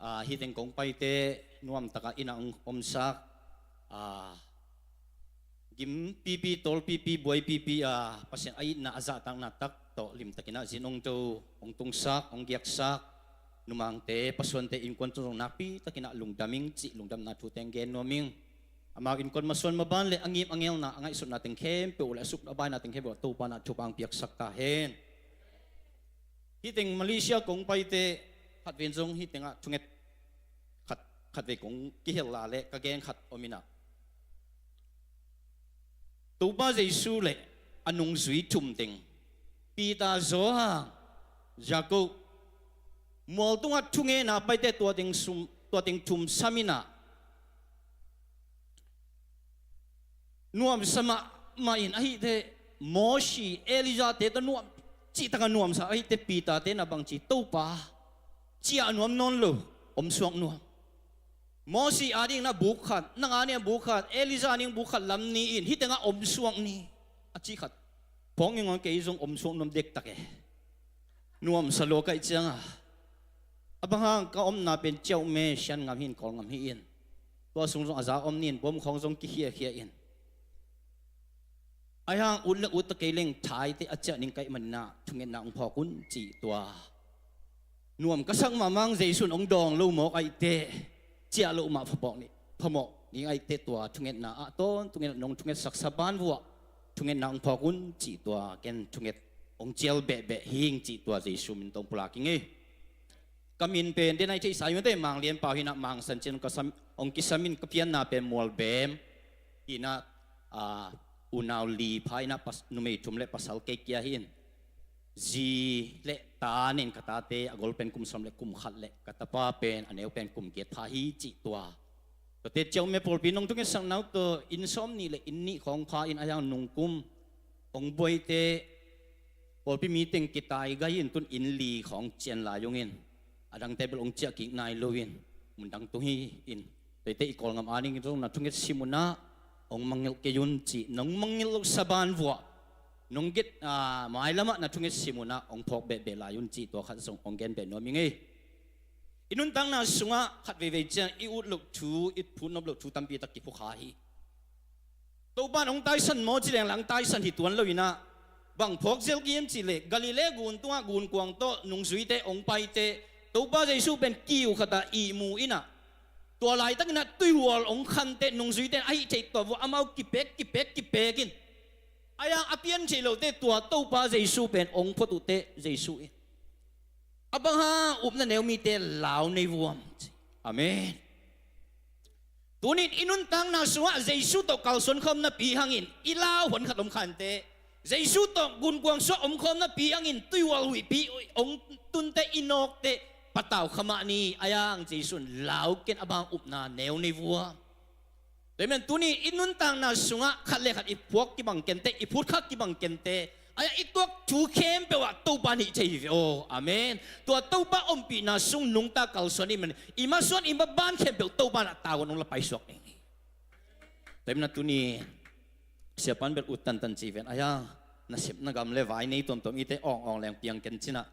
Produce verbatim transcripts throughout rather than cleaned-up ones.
A, hih teng kong paite nuamtaka inn ah hong omsak, a, gimpipi, tawlpipi, buaipipi, a, Pasian a itna a zahtakna tak tawh limtakin ah zin hong do, hong tungsak, hong giaksak numangte, pasuante innkuan tungah zong nakpitakin ah lungdam ing cih lungdamna thu teng gen nuam ing. Amau innkuan masuan maban le a ngim a ngelna, a ngaihsutna teng khempeuh le a suk a baina teng khempeuh ah Topa in ah thupha hong piaksak ta hen. Hih teng Malaysia kong paite khat ven zong hih tengah thunget khat, khat vei kong kihel la le ka gen khat om in ah, Topa Jesu le a nungzui thum teng, Peter, Johan, Jacob, mual tungah thungetna paite tua teng sum, tua teng thum sam in ah, nuamsa mahmah in ahih teh, Mosi, Elijah te tawh nuam, cihtakah nuamsa ahih teh, Peter te in ah bangci, Topa, ciah nuam nawn lo, omsuak nuam. Mosi ading in ah buk khat, nang ading in ah buk khat, Elijah ading buk khat lam ni in, hih tengah omsuak ni, a cih khat. Phawk ngingngawn, kei zong omsuak nuam dektak e. Nuamsa lua ka hih ciangah, a bang hang, ka omna pen ciauh me, Shan ngam hi in, Kawl ngam hi in, tua sung zong a za om ni in, bom khawng zong kikhiakhia in, ahi hang ut le ut ta kei leng, Thai te a ciah ning ka hih manin ah thungetna hong phawk un cih tua nuam ka sak mahmah ing. Jesu in hong dawng lo mawk ahih teh, ciah loh mah phamawh ni, phamawh ni ahih teh, tua thungetna ah tawntung in ah nong thungetsaksa ban vuah thungetna hong phawk un cih tua ken thunget hong cial behbeh hi ing cih tua Jesu min tawh hong pulak ing e. Ka min pen, den a i theihsa hi mate, Mang Lian Pau hi in ah, Mang San Cin hong kisam, hong kisam in, ka pianna pen Mual Bem hi in ah, a, unau li pha in ah, pas-, numei thum le pasal kei kia hi in, zi le ta nei in, ka tate a gol pen kum sawm le kum khat le ka tapa pen a neu pen kum giat pha hi cih tua. Tuate ciauh me, pawlpi nong thungetsakna uh tawh inn sawmnih le inn nih khawng pha in, ahi hang nungkum hong buaite, pawlpi mi teng kitaigai in, tun inn li khawng cian lai ung in, a dangte bel hong ciah kik nai lo in, mun dang tung hi in, tuate i Kawlgam ading in zong na thungetsim un ah hong mangngilh kei un cih, nong mangngilh lohsa ban vuah nong get, a, mailam ah na thungetsim un ah hong phawk behbeh lai un cih tua khat zong hong gen beh nuam ing e. I nuntakna sungah khat veivei ciang i ut loh thu, i phut nop loh thu tampi tak kiphukha hi. Topa in hong taisan maw ci leng, hong taisan hi tuan lo in ah, bang phawk zel ka hiam cih leh, Galilee gun tungah gunkuang tawh nungzuite hong pai teh, Topa Jesu pen kiu khat ah ihmu in ah, tua laitakin ah tuihual hong khan teh, nungzuite in ahih theih tuah vuah amau kipek, kipek, kipek in, ahi hang a pian theih lote tua Topa Jesu pen hong phot uh teh, Jesu in, a bang hang upna neu mite lau nei vuam ci. Amen. Tuni in i nuntakna sungah Jesu tawh kalsuan khawm napi hangin i lau hon khat om kha in teh, Jesu tawh gunkuang sungah om khawm napi hangin tuihual huihpi hong tun teh, i nawk teh, patau kha mah ni, ahi hang Jesu in lau ken, a bang hang upna neu nei vuam. Tua ahih manin tuni i nuntakna sungah khat le khat i phuak kibang ken teh, i phut kha kibang ken teh, ahi hang i tuak thu khempeuh ah Topa in hih thei hi ve aw. Amen. Tua Topa ompihna sung nungta kalsuan i hih manin i masuan i maban khempeuh Topa in ah tavuan hong la paisuak ding hi. Tua ahih manin tuni siapa in bel ut tantan ci ven, ahi hang nasepna gam le vai nei tuamtuam i te awng awng leng piang ken ci in ah,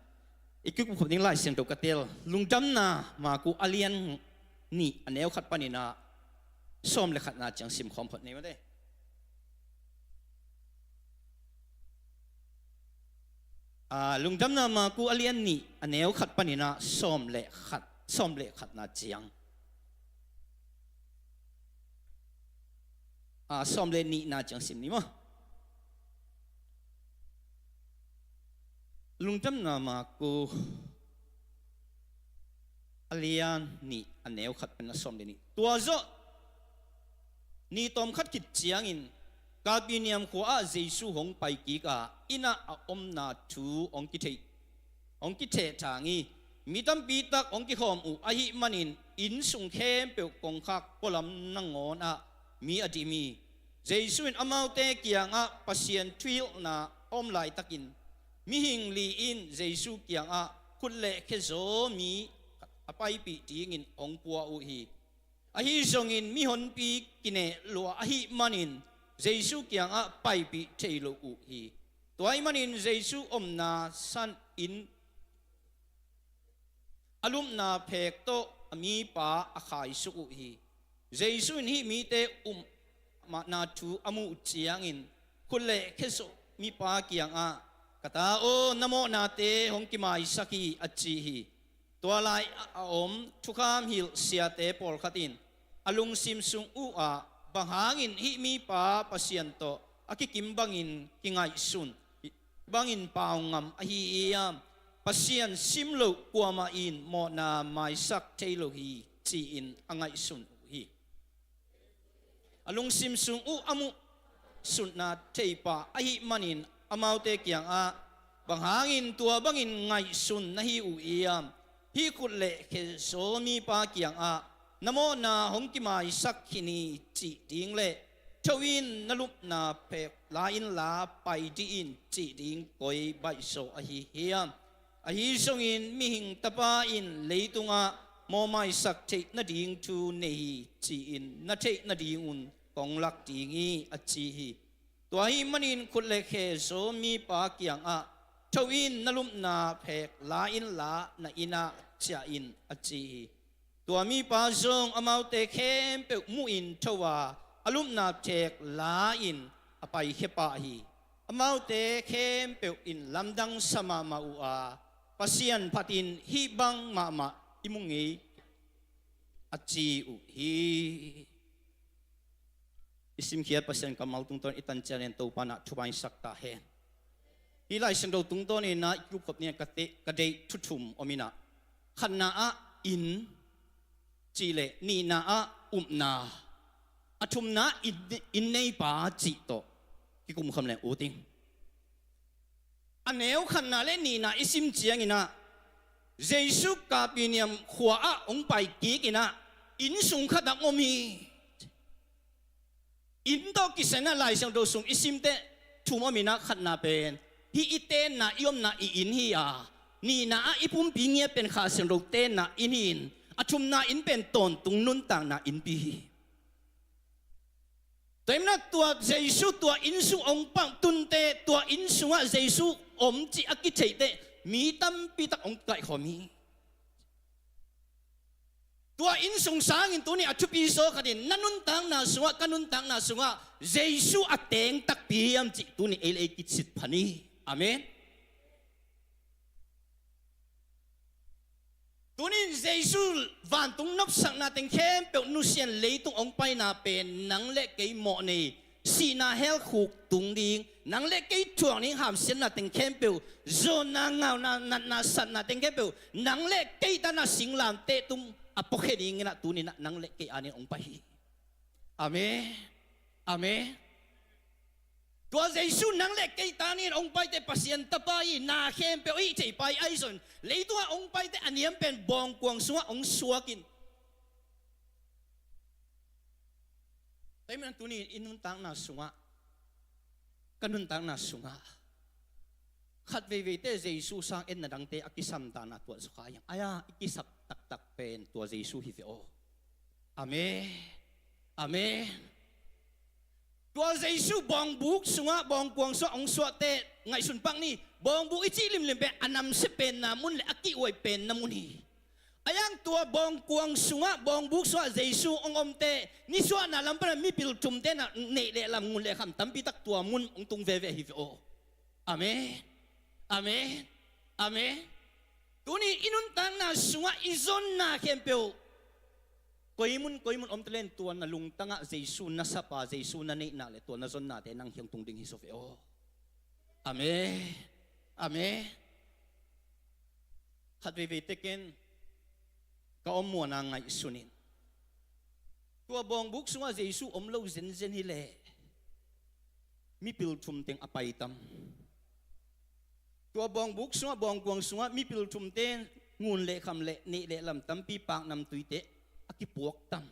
i kikup khop ding Lai Siangtho ka tel, Lungdamna Maku a lian nih a neu khat panin ah sawm le khatna ciang sim khawm phot ni mate. A, Lungdamna Maku a lian nih a neu khat panin ah sawm le khat, sawm le khatna ciang, a, sawm le nihna ciang sim ni maw. Lungdamna Maku a lian nih a neu khat panin ah sawm le nih. Tua zawh ni tawm khat khit ciangin Kapernaum khua ah Jesu hong pai kik a, inn ah a omna thu hong kitheih, hong kithehthang hi. Mi tampi tak hong kikhawm uh ahih manin inn sung khempeuh kongkhak pualam nangawn ah mi a dim hi. Jesu in amaute kiangah Pasian thuhilhna a om laitakin mihing li in Jesu kiangah khut le khe zaw mi a paipih dingin hong pua uh hi. Ahi zongin mihonpi kineh lua ahih manin Jesu kiangah paipih thei lo uh hi. Tua ahih manin Jesu omna san inn a lupna phek tawh, mipa a khaisuk uh hi. Jesu in hih mite upmahna thu a muh ciangin khut le khe zawh mipa kiangah, "Ka ta aw, na mawhnate hong kimaisak hi," a ci hi. Tua lai a om thukham hilh siate pawlkhat in a lungsim sung uhah, "Bang hangin hih mipa Pasian tawh a kikim bangin kingaihsun bangin pau ngam ahi hiam? Pasian sim loh kuamah in mawhna maisak thei lo hi," ci-in a ngaihsun uh hi. A lungsim sung uh a muhsutna theipah ahih manin amaute kiangah, "Bang hangin tua bangin ngaihsun na hi uh hiam? Hih khut le khe zawh mipa kiangah, 'Na mawhna hong kimaisak khin hi,' cih ding le, 'Tho in, na lupna phek la inla pai dih in,' cih ding koi baihzaw ahi hiam? Ahi zongin mihing tapa in leitungah mawhmaisak theih nading thu nei hi, ci-in na theih nadingun kong lak ding hi," a ci hi. Tua ahih manin khut le khe zawh mipa kiangah, "Tho in, na lupna phek la inla na innah ciah in," a ci hi. Tua mipa zong amaute khempeuh muhin tho a, a lupna phek la-in a paikhia pah hi. Amaute khempeuh in lamdang sa mahmah uh a, "Pasian phatin hih bang mahmah i mu ngei," a ci uh hi. I simkhiat Pasian kammal tungtawn i tan ciangin Topa na thupha in sak ta hen. Hih Lai Siangtho tungtawn in ah i kikupkhop ni-a ka te-, ka deih thu thum om in ah, khatna ah inn, cih leh nihna ah upna, a thumna ah inn, inn neipa cih tawh kikum khawm leng ut ing. A neu khatna le nihna i sim ciangin ah, Jesu Kapernaum khua ah hong pai kik in ah, inn sung khat ah hong om hi. Inn tawh kisai in ah Lai Siangtho sung i sim teh thum om in ah, khatna pen hih i tenna, i omna i inn hi a, nihna ah i pumpi ngiat pen Kha Siangtho tenna inn hi in, a thumna inn pen tawntung nuntakna innpi hi. Tua ahih manin ah tua Jesu tua inn sung hong pang tun teh, tua inn sungah Jesu om cih a kitheih teh mi tampi tak hong kaikhawm hi. Tua inn sung sangin tuni a thupi zaw khat in na nuntakna sungah, ka nuntakna sungah Jesu a teng takpi hiam cih tuni ei le ei kisit pha ni. Amen. Tuni-in Jesu vantung nopsakna teng khempeuh nusia-in leitung hong paina pen nang le kei mawhnei, sihna hell khuk tung ding, nang le kei thuak ding hamsiatna teng khempeuh, zawnna, ngauna, natna, satna teng khempeuh, nang le kei tan ah singlamteh tung a puakhia dingin ah tuni-in ah nang le kei adingin hong pai hi. Amen. Amen. Tua Jesu nang le kei tan in hong pai teh Pasian Tapa hi, na khempeuh i theih pai ahi zongin, leitungah hong pai teh a niam pen bawngkuang sungah hong suak in. Tua ahih manin tuni i nuntakna sungah, ka nuntakna sungah khat veivei teh Jesu sang etna dangte a kisam dan a tuat zaw kha hi hang. Ahi a, i kisak taktak pen tua Jesu hi ve aw. Amen. Amen. Tua Jesu bawngbuk sungah, bawngkuang sungah hong suah teh ngaihsun pak ni. Bawngbuk i cih limlim pen a namsia penna mun le a kihhuai penna mun hi. Ahi hang tua bawngkuang sungah, bawngbuk sungah Jesu hong om teh, nisuahna lam pan a mipil thumte in ah neih le lam, ngun le kham tampi tak tua mun hong tung veve hi ve aw. Amen. Amen. Amen. Tuni i nuntakna sungah i zonna khempeuh koi mun koi mun om ta leng, tua na lungtangah Jesu na sap a, Jesu na neih nak leh tua na zonnate nang kiang tung ding hi zaw ve aw. Amen. Amen. Khat veivei teh ken ka om muanna ngaihsun in, tua bawngbuk sungah Jesu om lo zenzen hi leh mipil thum teng a pai tam? Tua bawngbuk sungah, bawngkuang sungah mipil thumte ngun le kham le neih le lam tampi, paknamtuite a kipuak tam?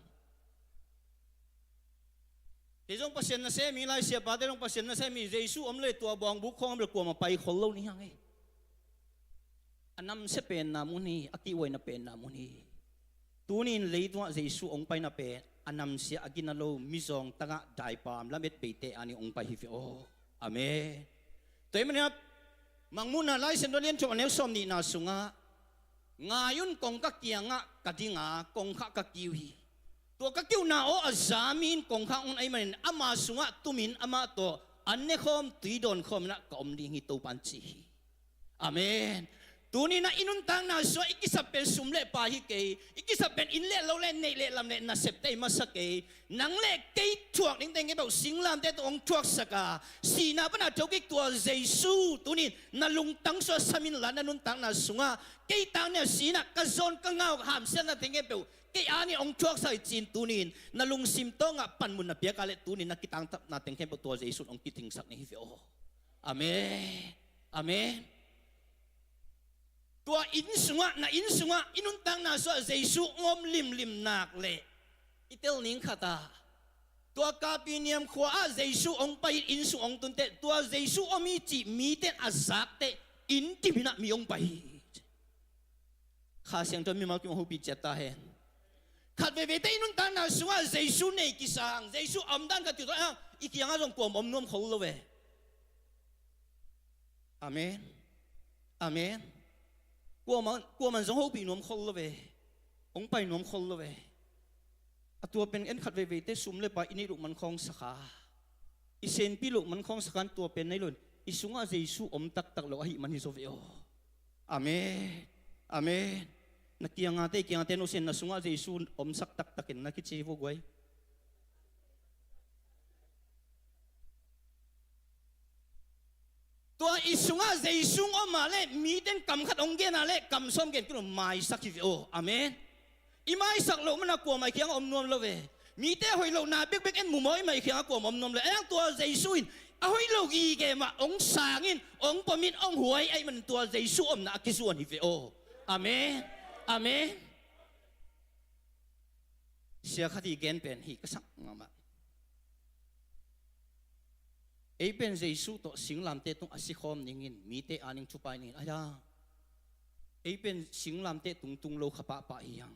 Kei zong Pasian nasem hi, lai siapate zong Pasian nasem hi. Jesu om leh tua bawngbuk khawng om leh kuamah pai khol lo ni hang hi. A namsia penna mun hi, a kihhuaina penna mun hi. Tuni-in leitungah Jesu hong paina pen a namsia, a gina lo, mizawng tangah daipam lamet beite adingin hong pai hi ve aw. Amen. Tua ahih manin ah Mangmuhna Lai Siangtho a lian thum, a neu sawm nihna sungah, Ngai un, kong ka kiangah ka ding a, kongkhak ka kiu hi. Tua ka kiuhna aw a za mi in kongkhak un ahih manin ama sungah tumin amah tawh an nekhawm, tui dawnkhawm inah ka om ding hi, Topan ci hi. Amen. Tuni inah i nuntakna sungah i kisap pen sum le pai hi kei, i kisap pen inn le lo le neih le lam le nasepte hi masa kei. Nang le kei thuak dingte ngei beuh singlamteh tung hong thuaksak a, sihna pana thokik tua Jesu tuni in na lungtang sungah sam inla, na nuntakna sungah kei tang nia si inah ka zawn ka ngau hamsiatnate ngei beuh kei a ni hong thuaksak hi ci-in tuni in na lungsim tawngah panmun na piak a leh tuni in na kitangtapna teng khempeuh tua Jesu in hong kitingsak ni hi ve aw. Amen. Amen. Tua inn sungah, na inn sungah, i nuntakna sungah Jesu hong om limlim nak leh i tel ning khat a, tua Kapernaum khua ah Jesu hong pai in inn sung hong tun teh, tua Jesu om hi cih mite in a zak teh inn tim inah mi hong pai hi. Kha Siangtho in mimal kim hong hopih ciat ta hen. Khat veivei teh i nuntakna sungah Jesu nei kisang, Jesu a omdan khat kiu tawh a, i kiangah zong kuamah om nuam khol lo ve. Amen. Amen. Kuamah, kuamah in zong hopih nuam khol lo ve. Hong pai nuam khol lo ve. A tua pen en khat veivei teh sum le pai i neih loh man khawng sakha, i senpi loh man khawng sakha in tua pen nei lo in i sungah Jesu om taktak lo ahih man hi zaw ve aw. Amen. Amen. Na kiangate, kiangate nusia in na sungah Jesu omsak taktak in na kici hi vo guai. Tua i sungah Jesu hong om a leh mite in kam khat hong gen a leh kam sawm gen kei lo, maisak hi ve aw. Amen. I maisak loh mana kuamah i kiangah om nuam lo ve. Mite a hoih lohna bekbek en mumaw i mah i kiangah kuamah om nuam lo. Ahi hang tua Jesu in a hoih lo gige mah hong sang in, hong pom in, hong huai ahih manin tua Jesu omna a kizuan hi ve aw. Amen. Amen. Sia khat i gen pen hi ka sak mahmah. Ei pen Jesu tawh singlamteh tung a sikhawm ningin, mite a ning thupai ningin, ahi hang ei pen singlamteh tung tung lo kha pahpah hi hang.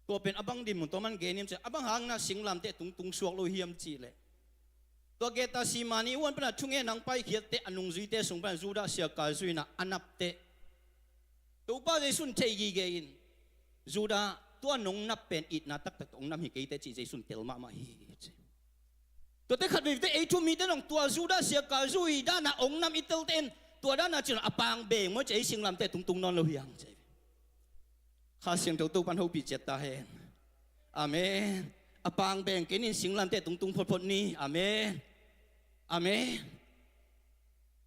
Tua pen a bang dinmun tua man gen hiam cih leh, a bang hang na singlamteh tung tung suak lo hiam cih leh, tua Gethsemane huan pana thungen hong paikhiat teh a nungzuite sung pana Judah sia Iskariot in a nap teh, Topa Jesu in thei gige in, Judah, tua nong nap pen itna taktak tawh hong nam hi kei teh ci, Jesu in tel mahmah hi ci. Tuate khat veivei teh ei thu um mite in zong tua Judah sia Iskariot dan a hong nam i tel teh in, tua dan a ci lo a pang beng maw ci, ei singlamteh tung tung nawn lo hi hang ci. Kha Siangtho Topan hopih ciat ta hen. Amen. A pang beng kei ni in singlamteh tung tung photphot ni. Amen. Amen.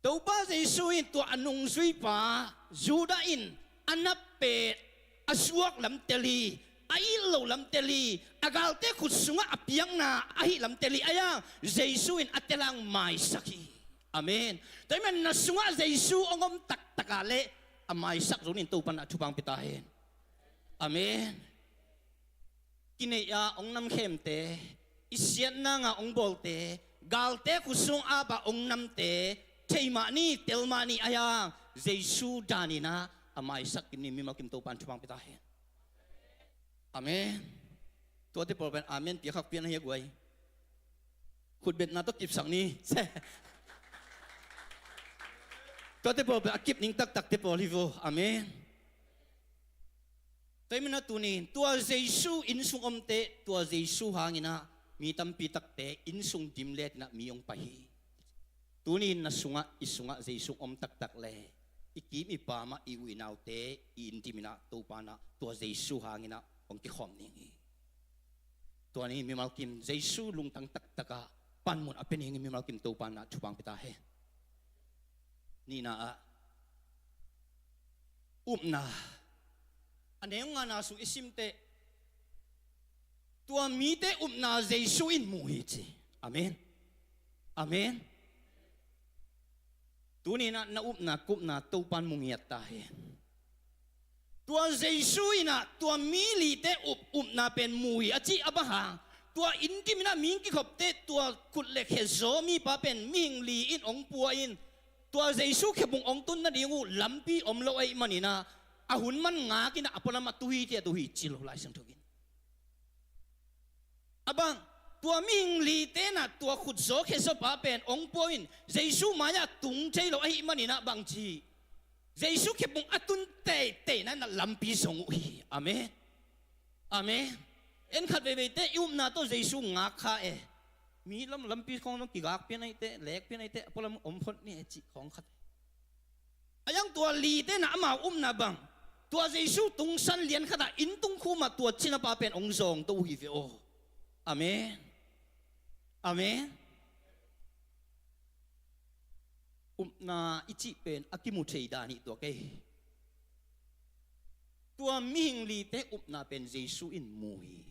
Topa Jesu in tua a nungzuipa Judah in a nap pen a suak lam tel hi, a it loh lam tel hi, a galte khut sungah a piakna ahih lam tel hi. Ahi hang Jesu in a tel hang maisak hi. Amen. Tua ahih manin na sungah Jesu hong om taktak a leh a maisak zo ni in Topan a thupha hong pia ta hen. Amen. Kineih a hong namkhemte, i siatna ngah hong bawlte, galte khut sung a ap a hong namte thei mah ni, tel mah ni. Ahi hang Jesu dan in a maisak kei ni, mimal kim Topan thupha hong pia ta hen. Amen. Tuate pawl pen amen pia khak pian ahi a guai. Khutbetna tawh kipsak ni. Tuate pawl pen a kip ning taktakte pawl hi vo. Amen. Tua ahih manin a tuni in tua Jesu inn sung om teh, tua Jesu hangin a mi tampi takte inn sung dim let in a mi hong pai hi. Tuni in na sungah, i sungah Jesu om taktak leh i kim i pam ah, i u i naute i inn dim in a Topa in a tua Jesu hangin a hong kikhawm ning hi. Tua ni mimal kim Jesu lungtang taktak a panmun a pia ning hi, mimal kim Topa in a thupha hong pia ta hen. Nihna ah upna. A neu ngana sung i sim teh tua mite upna Jesu in mu hi ci. Amen. Amen. Tuni in a na upna, ka upna Topan mu ngiat ta hen. Tua Jesu in a tua mi lite up, upna pen mu hi a cih a bang hang, tua inn dim in a mihing kikhop teh tua khut le khe zaw mipa pen mihing li in hong pua in, tua Jesu khe bung hong tun nading uh lampi om lo ahih manin a, a hun man ngak in a, a pualam ah tu hi, tua tu hi ci lo Lai Siangtho in. A bang, tua mihing lite in a tua khut zaw khe zaw pa pen hong pua in Jesu mai ah tung thei lo ahih manin a bang ci, Jesu khepung a tun teitei na, na lampi zong uh hi. Amen. Amen. En khat veiveite i upna tawh Jesu ngak kha e. Mi lam, lampi khawng zong kigak pian ahite, lek pian ahite, a pualam om phot ni e cih khawng khat. A yang tua lite na amau upna bang, tua Jesu tungsan lian khatah inn tung khumah tua cinapa pen ong zawng to uh hi ve aw. Amen. Amen. Upna i cih pen a kimu thei dan hi tua kei. Tua mihing lite upna pen Jesu in mu hi.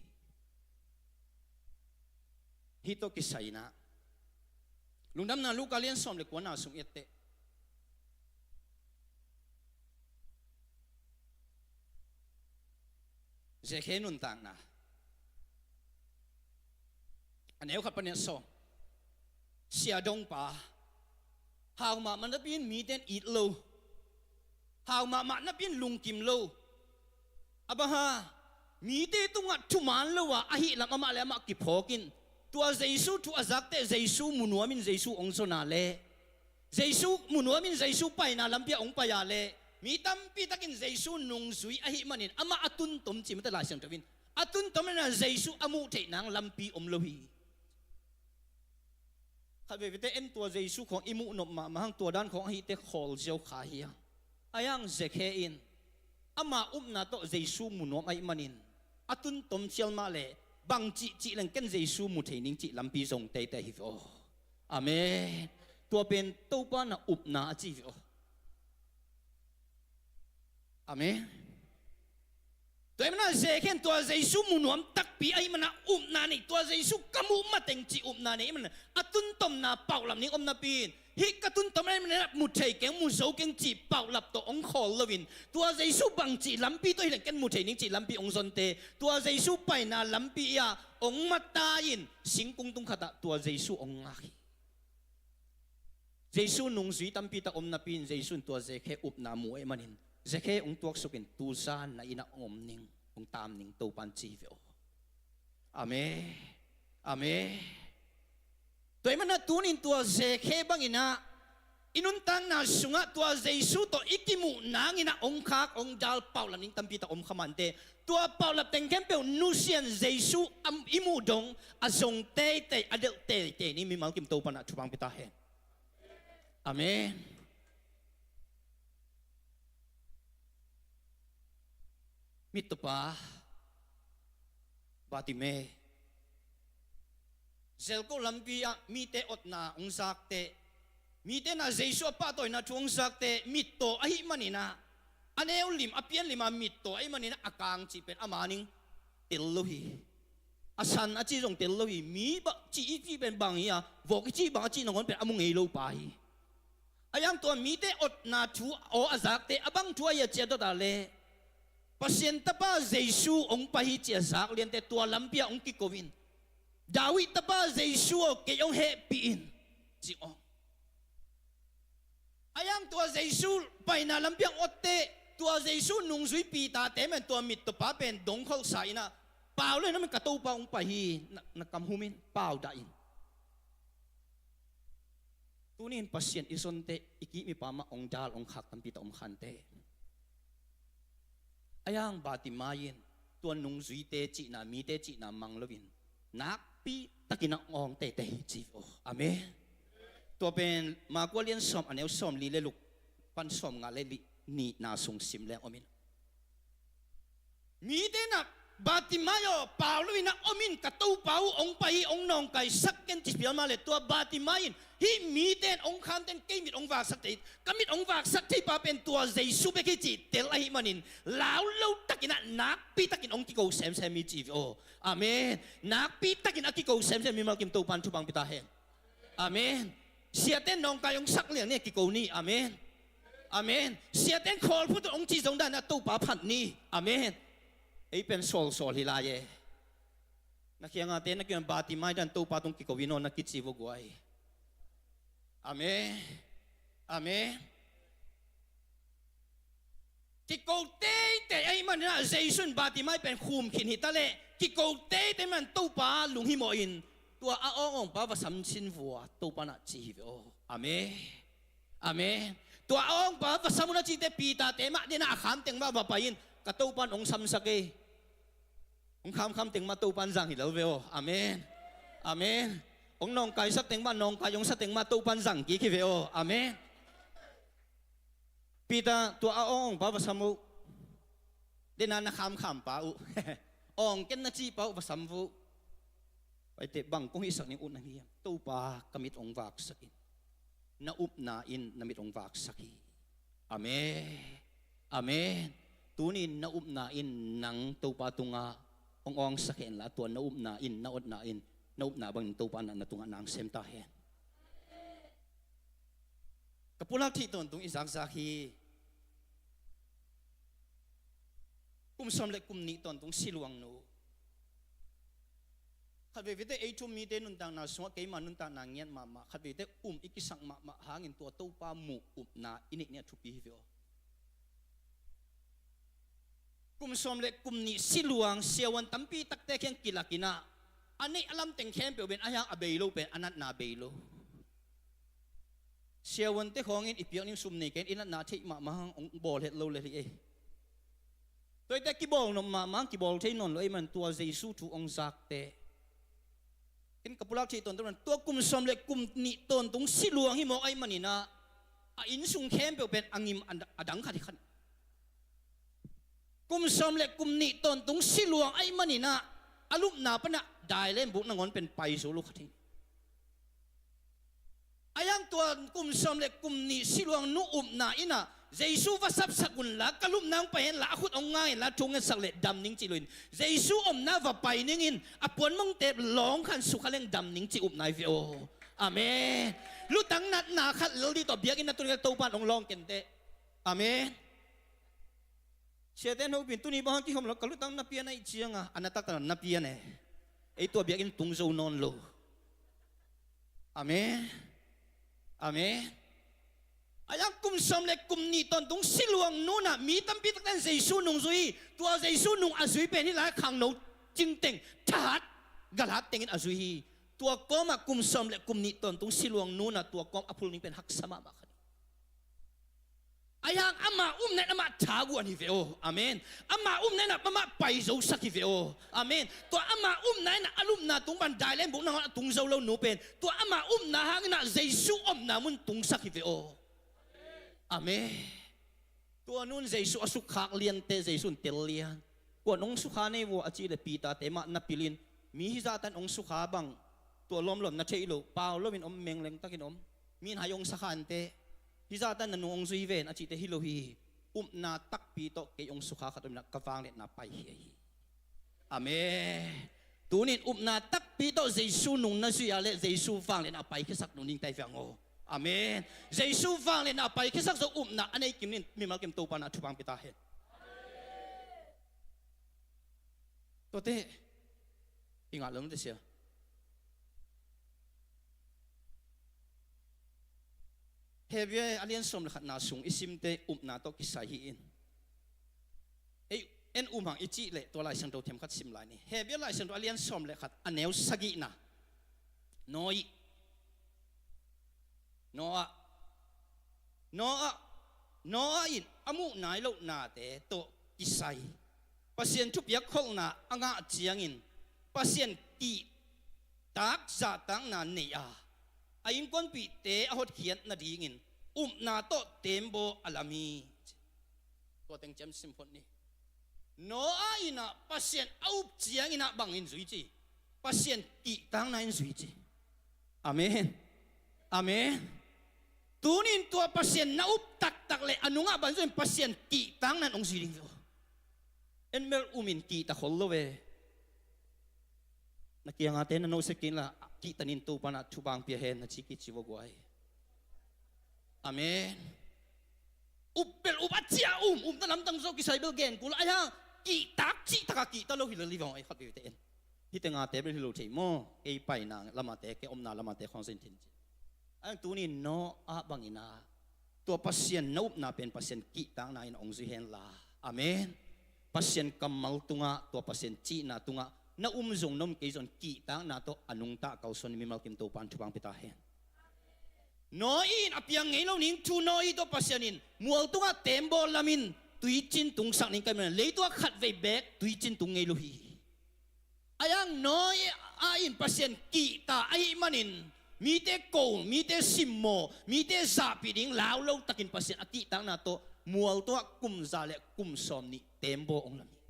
Hih tawh kisai inah Lungdamna Luka lian sawm le kuana sung i et teh, Zekhe nuntakna. A neu khat pan a sawm. Sia dongpa. Hau mahmah napi in mite in it lo. Hau mahmah napi in lungkim lo. A bang hang, mite tungah thuman lo a, ahih lam amah le amah kiphawk in. Tua Jesu thu a zak teh Jesu mu nuam in Jesu ong zon a leh, Jesu mu nuam in Jesu paina lampi ah ong pai a leh, mi tampi takin Jesu nungzui ahih manin amah a tun tom ci mate Lai Siangtho in. A tun tom in a Jesu a muh theih nang lampi om lo hi. Khat veivei te en tua Jesu khawng i muh nop mahmah hang, tua dan khawng ahih teh khawl ziau kha hi a. A yang Zekhe in ama upna tawh Jesu mu nuam ahih manin a tun tom cial mah leh bang cih cih leng ken Jesu mu thei ning cih lampi zong teitei hi ve aw. Amen. Tua pen Topa na upna a ci ve aw. Amen. Tua ahih manin a Zekhe in tua Jesu mu nuam takpi ahih manin a upna nei, tua Jesu ka muh mateng cih upna nei ahih manin a tun tomna paulap ning om napi in, hih ka tun tom ahih manin a mu thei keng, mu zo keng cih paulap tawh ong khawl lo in, tua Jesu bang cih lampi tawh hi leng ken mu thei ning cih lampi ong zon teh, tua Jesu paina lampi ah ong mata in singkung tung khatah tua Jesu ong ngak hi. Jesu nungzui tampi tak om napi in Jesu in tua Zekhe upna mu ahih manin Zekhe ong tuaksuk in tu zan na inn ah ong om ning, ong tam ning Topa in ci hi ve aw. Amen. Amen. Tua ahih manin a tuni in tua Zekhe bangin a i nuntakna sungah tua Jesu tawh i kimuh nangin a ong khak ong dal paulap ning tampi tak om kha mah inteh, tua paulap teng khempeuh nusia in Jesu a i muh dong a zong teitei, a delh teitei ni, mimal kim Topa in a thupha ong pia ta hen. Amen. Mittawpa Bartimai, Jericho lampi ah mite otna ong zak teh, mite in a Jesu a pahtawina thu ong zak teh, mittaw ahih manin a, a neu lim, a pian lim a mittaw ahih manin a, a kang cih pen ama ning tel lo hi. A san a ci zong tel lo hi. Mi bang ci i cih pen bang hi a, vok i cih bang a cih nangawn pen a mu ngei lo pa hi. A yang tua mite otna thu aw a zak teh, a bang thu a hi a ci a dot a leh, Pasian Tapa Jesu ong pai hi ci a zak lian teh tua lampi ah ong kiko in, David Tapa Jesu aw, kei ong hehpih in, ci ong. A yang tua Jesu paina lampi ah ong ot teh, tua Jesu nungzui Peter te men tua mittawpa pen dong kholhsa in a, pau lo in, na men ka Topa ong pai hi, na, na kam hum in, pau dah in. Tuni in Pasian i zon teh i kihmipa mah ong dal ong khak tampi tak om kha inteh. A yang Bartimai in tua nungzuite cihna, mite cihna mang lo in nakpi takin a awng teitei hi ci ve aw. Amen. Tua pen Marka lian sawm, a neu sawm li le luk pan sawm nga le li nihna sung sim leng om in. Mite in a, Bartimai aw, pau lo in a om in, ka Topa uh ong pai hi, ong nawngkaisak ken ci pial mah leh, tua Bartimai in, hih mite in ong kham teh kei mit ong vaksak thei, ka mit ong vaksak thei pa pen tua Jesu bek hi cih tel ahih manin, lau lo takin a, nakpi takin ong kiko semsem hi ci ve aw. Amen. Nakpi takin a kiko semsem mimal kim Topa in thupha ong pia ta hen. Amen. Siate in nawngkai ong sak liang ni, kiko ni. Amen. Amen. Siate in khawl phut un ong ci zong dan a Topa phat ni. Amen. Ei pen sawlsawl hi lai e. Na kiangah te na kiang Bartimai dan Topa tung kiko in aw na kici vua guai. Amen. Amen. Kiko teitei ahih manin a, Jesu in Bartimai pen khum khin hi ta leh, kiko teitei man Topa lunghimawh in, tua a awngawngpa va samsin vua Topa in a ci hi ve aw. Amen. Amen. Tua a awngpa va sam un a cite Peter te mah dena a kham teng mah va pai in, ka Topa in hong samsak ei. Hong khamkham teng mah Topa in zang hi lel ve aw. Amen. Amen. Hong nawngkaisak teng mah, nawngkai hong sa teng mah Topa in zang kik hi ve aw. Amen. Peter, tua a awngpa va sam uh. Dena na khamkham pa uh, awng ken na cih pa uh va sam uh. Paite, bang kong hihsak ning uh na hiam? Topa, ka mit hong vaksak in. Na upna in na mit hong vaksak hi. Amen. Amen. Tunin na upna in nang Topa tungah hong awngsak hen la, tua na upna in, na otna in, na upna bangin Topa na, na tungah nang sem ta hen. Ka pulak thih tawntung i zakzak hi. Kum sawm le kum nih tawntung siluang nu. Khat veve te ei thu um mite nuntakna sungah keima nuntakna ngiat mahmah, khat veve te um i kisak mahmah hangin tua Topa muh upna i neih ni a thupi hi ve aw. Kum sawm le kum nih siluang siavuan tampi takte kiang kilak in ah, a neih a lam teng khempeuh pen a hiang a bei lo pen a natna bei lo. Siavuante khawngin i piak ning sum nei ken i natna theih mahmah hang hong bawl het lo lel hi ei. Tuate kibawl nop mahmah hang kibawl thei nawn lo ei man tua Jesu thu hong zakte. Ken ka pulak thih tawntung pen tua kum sawm le kum nih tawntung siluang hi mawk ahih manin ah, a innsung khempeuh pen a ngim a dang khat hi khat. Kum sawm le kum nih tawntung siluang ahih manin ah, a lupna panah dai le buk nangawn pen pai zo lo khat hi. A hiang tua kum sawm le kum nih siluang nu upna in ah, Jesu va sapsak un la, ka lupna hong pai hen la, a khut hong ngai hen la, thu hong ngetsak leh dam ning cih loin, Jesu omna va pai ning in, a puanmongte lawng khan sukha leng dam ning cih upna hi ve aw. Amen. Lutang natna khat lel dih tawh biakinn na tun kei Topa in hong lawng kenteh. Amen. Siate in hopih in, tuni bang hang kihom lo, ka lutang na pian ahih cianga, a na taktak na pian e. Ei tua biakinn tung zo nawn lo. Amen. Amen. A hiang kum sawm le kum nih tawntung siluang nu in ah mi tampi takte in Jesu nung zui hi. Tua Jesu nung a zui pen hih lai khangno cingteng, thahat galhat tengin a zui hi. Tua kawmah kum sawm le kum nih tawntung siluang nu in ah tua kawm a phul ning pen haksa mahmah khat hi. A hiang ama upna in amah thaguan hi ve aw. Amen. Ama upna in amah paizosak hi ve aw. Amen. Tua ama upna in a lupna tung pan dai le buk nangawn a tung zo lo nu pen, tua ama upna hangin ah Jesu omna mun tungsak hi ve aw. Amen. Tua nu in Jesu a sukkhak liante Jesu in tel lian. Kua in hong sukha nei vua a cih leh Peter te mah na pil in, mi hizahtan hong sukha bang, tua lawmlawm na theih loh, pau loin om, mengleng takin om. Mi in hai hong sakha inteh. Hizahtan na nung hong zui ven a cihte hi lo hi. Upna takpi tawh kei hong sukha khat om in ah ka vangliatna pai hi ahi hi. Amen. Tunin upna takpi tawh Jesu nung na zui a leh Jesu vangliatna a paikhiasak nung ding tai viang aw. Amen. Jesu vangliatna a paikhiasak zo upna a nei kim ning in mimal kim Topa in ah thupha hong pia ta hen. Tuate i ngah lo nate sia. Hebru a lian sawm le khatna sung i simte upna tawh kisai hi in. Ei, en um hang i cih leh tua Lai Siangtho themkhat sim lai ni. Hebru a Lai Siangtho a lian sawm le khat a neu sagihna. Noah. Noah. Noah. Noah in a muh nai loh nate tawh kisai, Pasian thupiak kholhna a ngah ciangin Pasian kihtak zahtakna nei a, a innkuanpihte a hotkhiat nadingin upna tawh tembaw a lam hi. Tua teng ciam sim phot ni. Noah in ah Pasian a up ciangin ah bangin zui ci? Pasian kihtakna in zui ci. Amen. Amen. Tunin tua Pasian na up taktak leh a nungah bang zui? Pasian kihtakna in hong zui ding zo. En bel um in kihta khol lo ve. Na kiangate na nohse kei inla, kihta ning, Topa in ah thupha hong pia hen na ci kei ci vua guai. Amen. Up bel up a cia um, upna lamdang zaw kisai bel gen kul a, a hiang kihtak cihtak a kihta lo hi lel hi vang ei khat veve te en. Hite ngate bel hi lo thei maw, kei paina lamate, kei omna lamate khawng zin thin ci. A hiang tunin Noah bangin ah tua Pasian na upna pen Pasian kihtakna in hong zui hen la. Amen. Pasian kammal tungah, tua Pasian cihna tungah na um zong na um kei zong kihtakna tawh a nungta kalsuan mimal kim Topa in thupha hong pia ta hen. Noah in a piang ngei lo ning thu, Noah tawh Pasian in mual tungah teembaw lam in tuicin tungsak ning ka hih manin, leitungah khatvei beek tuicin tung ngei lo hi. Ahi hang Noah in Pasian kihta ahih manin mite ko, mite simmawh, mite zahpih ding lau lo takin Pasian a kihtakna tawh mual tungah kum za le kum sawmnih teembaw hong lam hi.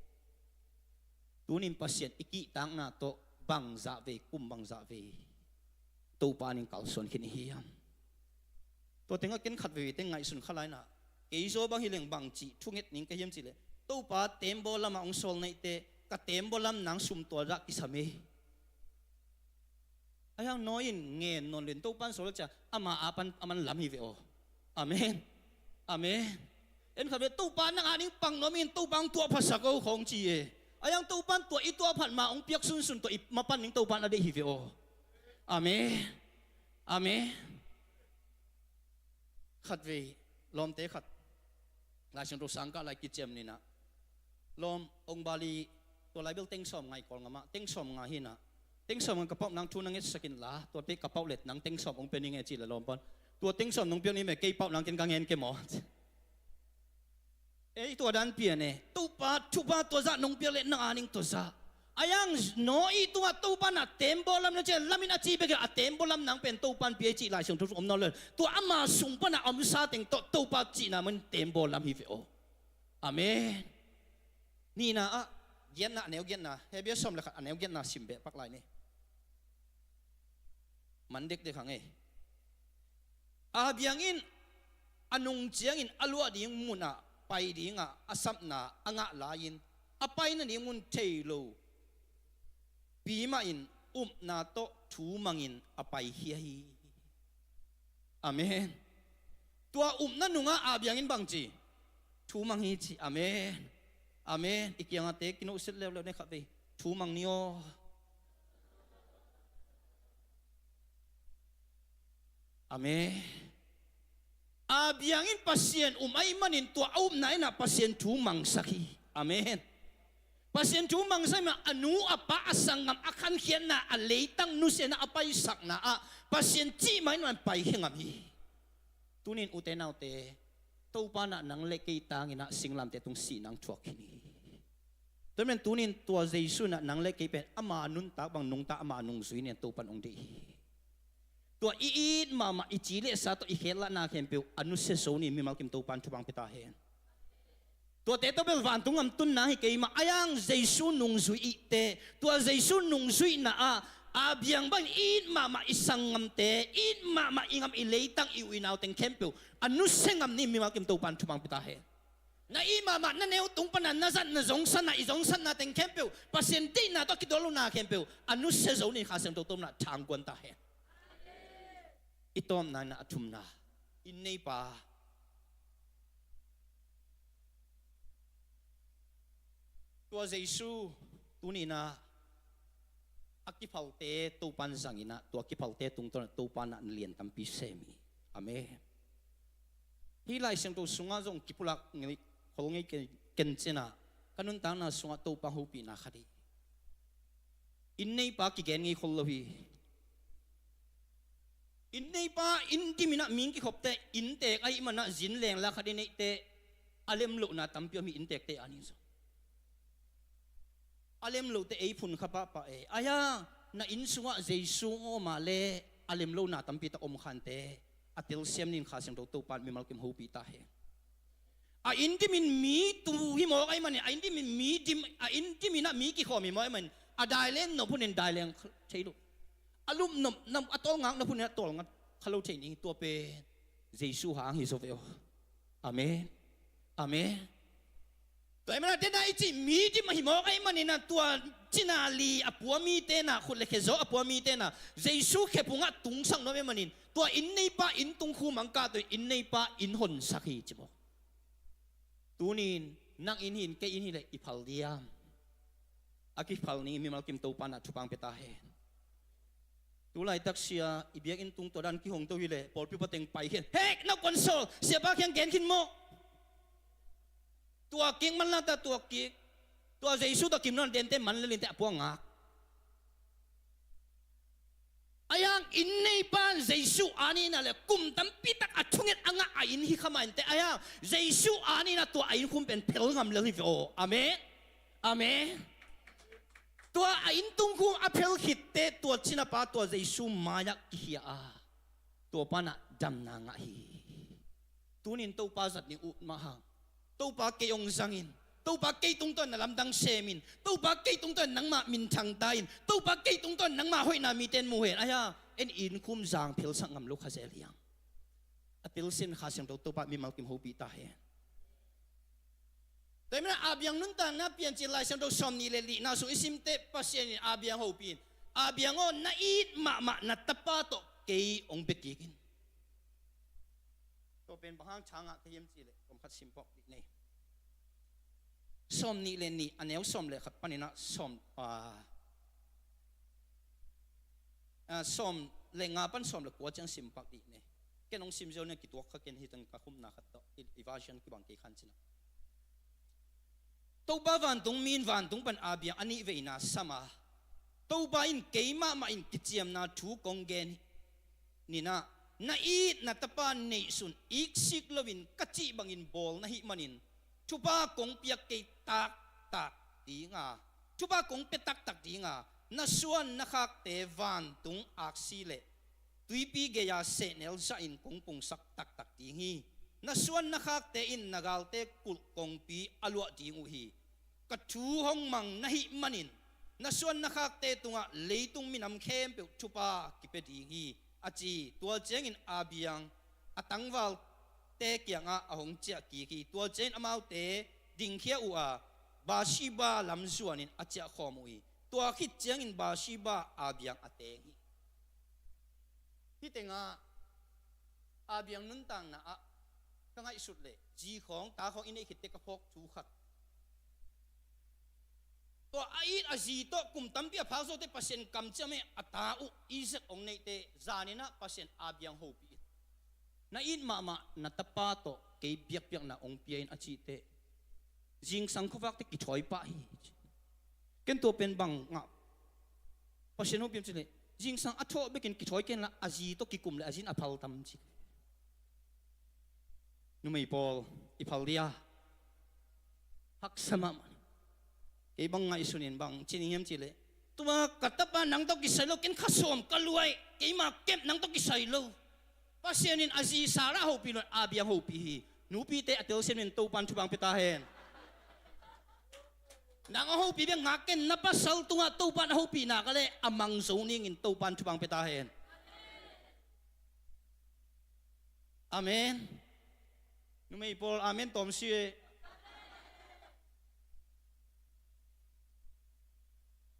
Tunin Pasian i kihtakna tawh bangzah vei, kum bangzah vei Topa in kalsuan khin i hiam? Tua tengah ken khat veve teng ngaihsun kha lai-in ah, kei zaw bang hi leng bang cih thunget ning ka hiam cih leh, Topa teembaw lamah hong sawl naihte, ka teembaw lam nang sum tua dah kisam e. Ahi hang Noah in ngen nawn lo-in Topa in sawl ciang ama a pan a man lam hi ve aw. Amen. Amen. En khat ve, Topa nang a ding pang nuam in, Topa hong tuah phatsak o khawng ci e. Ahi hang Topa in tua i tuah phat ma hong piak sunsun tua i mapan ding Topa in a deih hi ve aw. Amen. Amen. Khat vei, lawmte khat Laisiangtho sangkah lai kiciam ni-in ah, lawm, hong bali, tua lai bel teng sawm ngai Kawlgam ah, teng sawm nga hi-in ah, teng sawm nga ka pauh nang thu na ngetsak inla, tuate ka pauh leh nang teng sawm hong pia ning e ci leh lawm pan, tua teng sawm nong piak ni me, kei pauh nang ken ka ngen ke maw? Ei, tua dan pian e. Topa thupha tua zah nong piak leh nang a ding tua zah. Ahi hang Noah tungah Topa in a teembaw lam na cian lam in a ci bek hi a, teembaw lam nang pen Topa in pia hi cih Laisiangtho sung om nawn lo. Tua ama sung pan a omsa teng tawh Topa cihna man teembaw lam hi ve aw. Amen. Nihna ah, giatna, a neu giatna, Hebru sawm le khat a neu giatna sim beh pak lai ni. Man dekdek hang e. A biang in a nung ciangin a luah ding munah pai dingah a sapna a ngah lai-in, a pai nading mun thei lo pi mahin upna tawh thu mangin a paikhia hi. Amen. Tua upna nungah a biangin bang ci? Thu mang hi ci. Amen. Amen. I kiangahte kinohset leuleu ne khat vei. Thu mang ni aw. Amen. A biangin Pasian um ahih manin tua a upna in ah Pasian thu mangsak hi. Amen. Pasian thu mangsak ahih manin a nu a pa a sanggam a khankhiatna a leitang nusiatna a paisakna ah Pasian cih mah in man paikhia ngam hi. Tunin ute naute, Topa in ah nang le kei tangin ah singlamteh tung sihna hong thuak khin hi. Tua ahih manin tunin tua Jesu in ah nang le kei pen ama nuntak bang nungta ama nungzui ni-in Topa in hong deih hi. Tua i it mahmah i ci le sa tawh i khetlahna khempeuh a nusia zo ni-in mimal kim Topa in thupha hong pia ta hen. Tuate tawh bel vantung gam tunna hi kei mah, ahi hang Jesu nungzui i itte, tua Jesu nungzuihna ah a biang bangin i it mahmah i sanggamte, i it mahmah i gam i leitang i u i nau teng khempeuh a nusia ngam ni-in mimal kim Topa in thupha hong pia ta hen. Na it mahmah na neu tung pan a na zat na zongsatna, i zongsatna teng khempeuh, Pasian deihna tawh a kidawl lohna khempeuh a nusia zo ni-in Kha Siangtho tawh na thangkuan ta hen. I tawpna in ah a thumna, inn neipa. Tua Jesu tuni-in ah a kiphalte Topa in zang in ah, tua kiphalte tungtawn ah Topa in ah na lian tampi sem hi. Amen. Hih Lai Siangtho sungah zong kipulak ngei, khol ngei ken, ken cin ah, ka nuntakna sungah Topa hopihna khat hi. Inn neipa kigen ngei khol lo hi. Inn neipa inn dim in ah mi hong kikhopte, inntek ahih manin ah zinleng la khat i neihte a lem lohna tampi om hi, inntekte a ning zong. A lem lohte ei phun kha pahpah e. Ahi hang na inn sungah Jesu hong om a leh a lem lohna tampi tak om khante a telsiam ni-in Kha Siangtho Topa in mimal kim hopih ta hen. A inn dim in mi tu hi mawk ahih manin, a inn dim in mi dim, a inn dim in ah mi kikhawm hi mawk ahih manin, a dai len nop hun in dai leng thei lo. A lup nop, a tawlngak nop hun in a tawlngak kha lo thei ni, tua pen Jesu hang hi zaw ve aw. Amen. Amen. Tua ahih manin ah, dena i cih mi dim ahi mawk ahih manin ah, tua cina li a pua mite na, khut le khe zaw a pua mite na, Jesu khe phungah tungsak nuam ahih manin, tua inn neipa inn tung khu mangkah tawh inn neipa inn honsak hi ci mawk. Tunin nang inn hi in kei inn hi leh i phal diam? A kiphal ni, mimal kim Topa in ah thupha hong pia ta hen. Tu laitak sia i biakinn tung tua dan kihong to hi leh pawlpi pateng pai khin, hek, nau konsol, siapa kiang gen khin maw? Tua kik man la ta, tua kik. Tua Jesu tawh kim nawn dente man le linte a puang ngak. Ahi hang inn neipa in Jesu aa nihna le kum tampi tak a thunget a ngah a inn hi kha mah inteh, ahi hang Jesu aa nihna tua a inn khum pen phel ngam lel hi ve aw. Amen. Amen. Tua a inn tung khum a phel khitteh tua cinapa tua Jesu mai-ah kikhia a, tua panah damna ngah hi. Tunin Topa zat ning ut mah hang. Topa kei hong zangin. Topa kei tungtawn na lamdang semin. Topa kei tungtawn nangmah minthang ta-in. Topa kei tungtawn nangmah hoihna mite in mu hen. Ahi hang en inn khum zang phelsak ngam lo kha zel hi hang. A telsiam Kha Siangtho Topa mimal kim hopih ta hen. Tua hi manin Abiang nuntakna Piancil Lai Siangtho sawmnih le nihna sung i simteh Pasian in Abiang hopih in, Abiang aw, na it mahmah na tapa tawh kei hong bia kik in. Tua pen bang hang tha ngah ka hiam cih leh kum khat sim phawk dih ni. Sawmnih le nih a neu sawm le khat panin ah sawm, ah, ah, sawm le nga pan sawm le kua ciang sim phawk dih ni. Ken hong sim ziau ni, kituak kha ken hi teng ka khumna khat tawh i, i version kibang kei khan cin ah. Topa vantung mi in vantung pan Abiang a nih veina sam a, Topa in, keimah mah in kiciamna thu kong gen hi. Nihna, na it na tapa neihsun iksik loin ka cih bangin bawl na hih manin thupha kong piak kei taktak ding a, thupha kong pia taktak ding a, na suan na khakte vantung aksi le tuipi gei-a sehnel zahin kong pungsak taktak ding hi. Na suan na khakte in na galte kulh kongpi a luah ding uh hi. Ka thu hong mang na hih manin na suan na khakte tungah leitung minam khempeuh thupha kipia ding hi, a ci. Tua ciangin Abiang a tangvalte kiangah a hong ciah kik hi. Tua ciangin amaute dingkhia uh a, Beersheba lam zuanin a ciah khawm uh hi. Tua khit ciangin Beersheba Abiang a teng hi. Hih tengah Abiang nuntakna ah ka ngaihsut leh zi khawng ta khawng i neih khitteh ka phawk thu khat, tua a it a zi tawh kum tampi a phak zawteh Pasian kamciam hi. A ta uh Isaac hong neihteh zanin ah Pasian Abiang hopih in, na it mahmah na tapa tawh kei biakpiakna hong pia in a cihteh zingsang khuavakte kithawi pah hi. Ken tua pen bang ngah Pasian hopih hiam cih leh zingsang a thawh bekin kithawi kei inla a zi tawh kikum le a zi in a phal tam ci. Numei pawl, i phal dia? Haksa mahmah. Kei bang ngaihsun in bang ci ning hiam cih leh, tua ka tapa nang tawh kisai lo, ken kha sawm ka luai, keima kep nang tawh kisai lo. Pasian in a zi Sarah hopih lo in Abiang hopih hi. Nupite a telsiam in Topan thupha pia ta hen. Nang a hopih bek ngak ken, na pasal tungah Topan a hopih nak leh a mang zo ningin Topan thupha pia ta hen. Amen. Numei pawl amen tawm si e.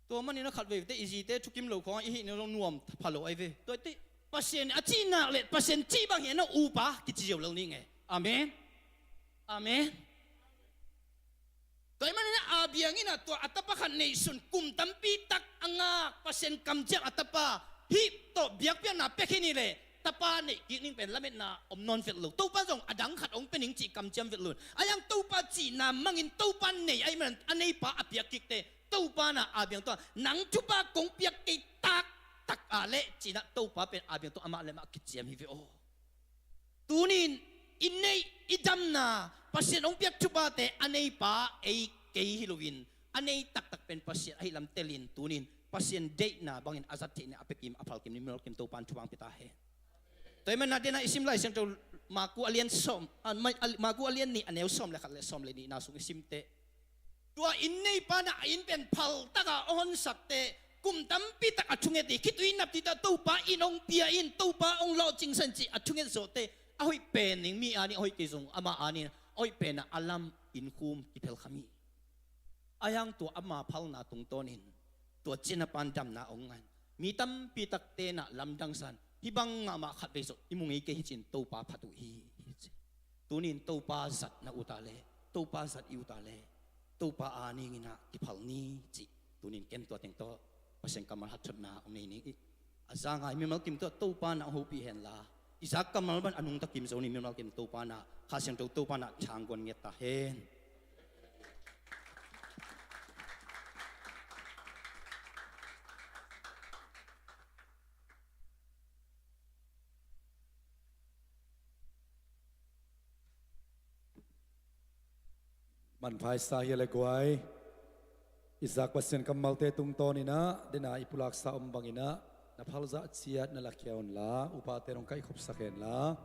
Tua manin a khat veivei teh i zite thukim lo khawng i hih ni zong nuam pha lo ahi ve. Tua teh Pasian a cih nak leh Pasian cih bang hi a, na upa kici ziau lo ning e. Amen. Amen. Tua ahih manin Abiang in ah tua a tapa khat neihsun kum tampi tak a ngak Pasian kamciam a tapa hih tawh biakpiakna pia khin hi leh tapa neih kik ning pen lametna om nawn vet lo. Topa zong a dang khat hong pia ning cih kamciam vet lo. Ahi hang Topa cihna mangin Topa nei ahih manin a neipa a piak kik teh Topa in ah Abiang tungah nang thupha kong piak kei taktak a leh ci-in ah Topa pen Abiang tungah amah le amah kiciam hi ve aw. Tunin i neih i damna Pasian hong piak thuphate a neipa ei kei hi loin a nei taktak pen Pasian ahi lam telin tunin Pasian deihna bangin a zat theihna a pia kim a phal kim ni mimal kim Topan thupha pia ta hen. Tua ahih manin a dena i sim Lai Siangtho Maku a lian sawm, a, ma-, a, Maku a lian nih a neu sawm le khat le sawm le nihna sung i sim teh tua inn neipa in ah a inn pen phal taka hong honsak teh kum tampi tak a thunget hi. Khitui naptui tak Topa in hong pia in, Topa hong lawhcingsak in cih a thunget zawh teh a hoih pen ning, mi a nih a hoih kei zong ama a nih a hoih pen ah a lam inn khum kiphel kham hi. Ahi hang tua ama phalna tungtawnin tua cinapa in damna hong ngah in mi tampi takte in ah lamdang sa in hih bang ngah mah khat vei zawh i mu ngei kei hi ci-in Topa phat uh hi. Tunin Topa zat na ut a leh, Topa zat i ut a leh Topa a ning in ah kiphal ni cih tunin ken tua teng tawh Pasian kammal haksatna hong nei ning. A za ngai mimal kim tawh Topa in ah hong hopih hen la, i zak kammal bang a nungta kim zo ni. Mimal kim Topa in ah Kha Siangtho Topa in ah thang guan ngiat ta hen. An phaisa hi a le guai. I zak Pasian kammalte tungtawn inah dena i pulaksa om banginah na phalzah ciat na lakhia unla, upate nong kaihkhopsak henla.